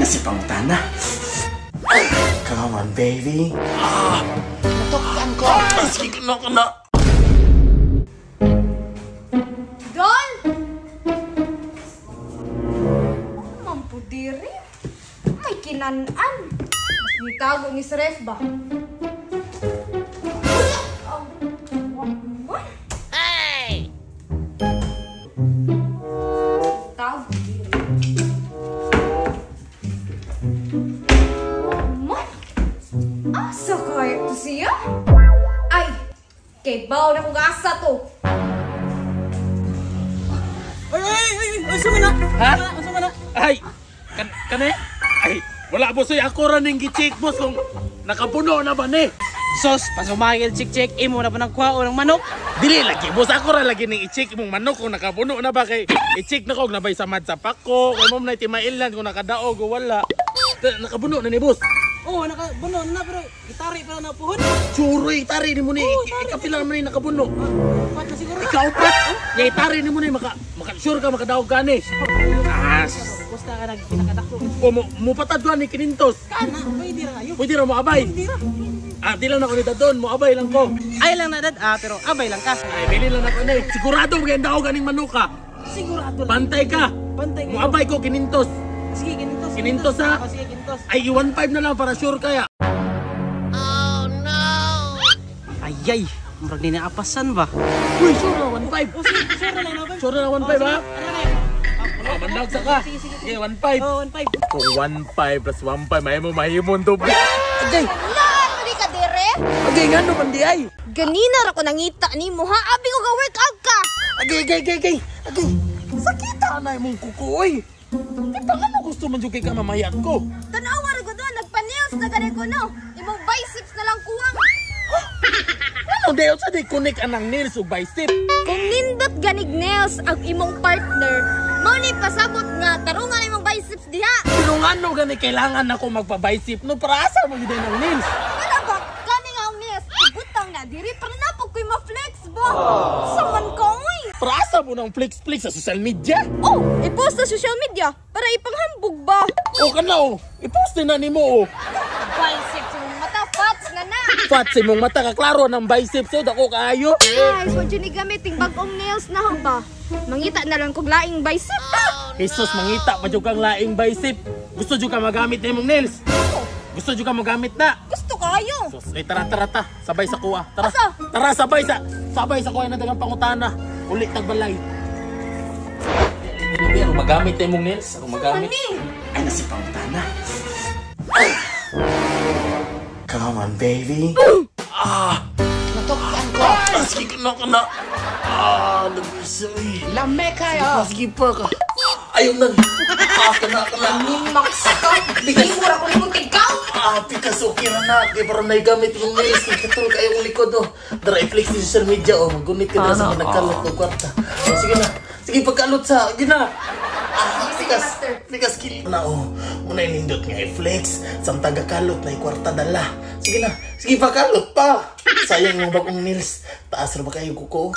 si pangutana. Come on, baby. Natuktan ko. Sige na ka na. Dol! Mampudiri. May kinanan. Mas nitago ni sa ref ba? Hey! Tago diri. Man! Asa kaya to siya? Ay! Kay baw na kong asa to. Ay, ay, ay, ay, man na? Ha? Unsa man na? Ay, kane? Ay, wala boss ay ako ra ning gi-check boss kung nakapuno na ba ni. Sos, pasumayil check-check, imo na ba ng kuha o ng manok? Dili lagi boss, ako ra lagi ning i-check imong manok kung nakapuno na ba kay i-check na ko og nabay samad sa pako, kay mo na timailan kung nakadaog o wala. Nakapuno na ni boss. Oo, nakabuno na pero itari pa na puhon. Churoy itari nimo ni. Oo, itari. Ikapila man ni nakapuno. Pat na siguro. Ikaw pat. Ya itari nimo ni maka sure ka makadaog ka ni. Ah, Basta ka nagpinakadako. o mo mupatad ko ni 500. Kana, pwede ra kayo. Pwede ra mo abay. Pwede ra. Ah, di lang ako ni dadon, mo abay lang ko. Ay lang na dad, pero abay lang ka. Ay, bili lang ako ni. Sigurado maganda ako ganing manuka. Sigurado lang. Bantay ka. Bantay kayo. Muabay ko 500. Sige, 500. 500, ha? Oh, sige, 500. Ay, 1.5 na lang para sure kaya. Ayay, murag ni naapasan ba? Uy, sure na 1.5. Oh, sige, sure na lang na ba? Sure na 1.5 ha? Ano na kayo? Ah, mandag sa ka. Sige, sige, Sige, 1.5. Oh, 1.5. Kung 1.5 plus 1.5, mahimo mahimon to. Agay, Laan mo di ka dire? agay nga no, man di ay. Ganina ra ko nangita nimo ha. Abi ko ga workout ka. Agay, agay, agay, agay. Agay. Sakita na imong kuko, oy. Di ba nga gusto man jud kay ka mamayat ko? Tanawa ra ko doon, nagpa-nails na gani ko no. Imong biceps na lang kuwang. Ano dayon sa di connect anang nails ug bicep? Kung nindot ganig nails ang imong partner, mao ni pasabot nga tarungan imong biceps diha. Pero ngano gani kailangan ako magpa-bicep no para asa mo gyud ng nails? Wala ba? Kani nga ang nails, ibutang na diri para napog ko'y ma-flex ba? Saman ka oy. Para asa mo ng flex-flex sa social media? Oh, i-post sa social media para ipanghambog ba? O kana o, i-post din na nimo o. Biceps imong mata, fats na na. Fat sa imong mata ka klaro ng biceps o dako kaayo. Guys, wag yun gamit ting bagong nails na ho ba? Mangita na lang kog laing bicep. Jesus, mangita pa jud kang laing bicep. Gusto jud ka magamit na imong nails? Gusto jud ka magamit na? Gusto kayo. Sus, ay tara tara ta, sabay sa kuha. Tara. Asa? Tara sabay sa kuha na dagang pangutana. Uli tagbalay. Bibi, ako magamit na imong nails, ako magamit. Mani. Ay, na si pangutana. Come on, baby. Natuktan ko. Sige na ka na. Ah, nagbisoy. Lame kayo. Sige pa ka. Ayaw na. Ah, kana kana. Max ka. Imo ra ko nimong tigkaw. Ah, pikas okay ra na. Kay para may gamit imong nails. Kay katul kayo ang likod oh. Dara i-flex ni social media oh. Magunit ka dara sa mga nagkalot og kwarta. Oh, sige na. Sige pagkalot sa. Sige na. Ah, pikas. Pikas kil na oh. Muna inindot nga i-flex. Samtang gakalot na kwarta dala. Sige na. Sige pagkalot pa. Sayang mo bagong nails. Taas ra ba kayo kuko?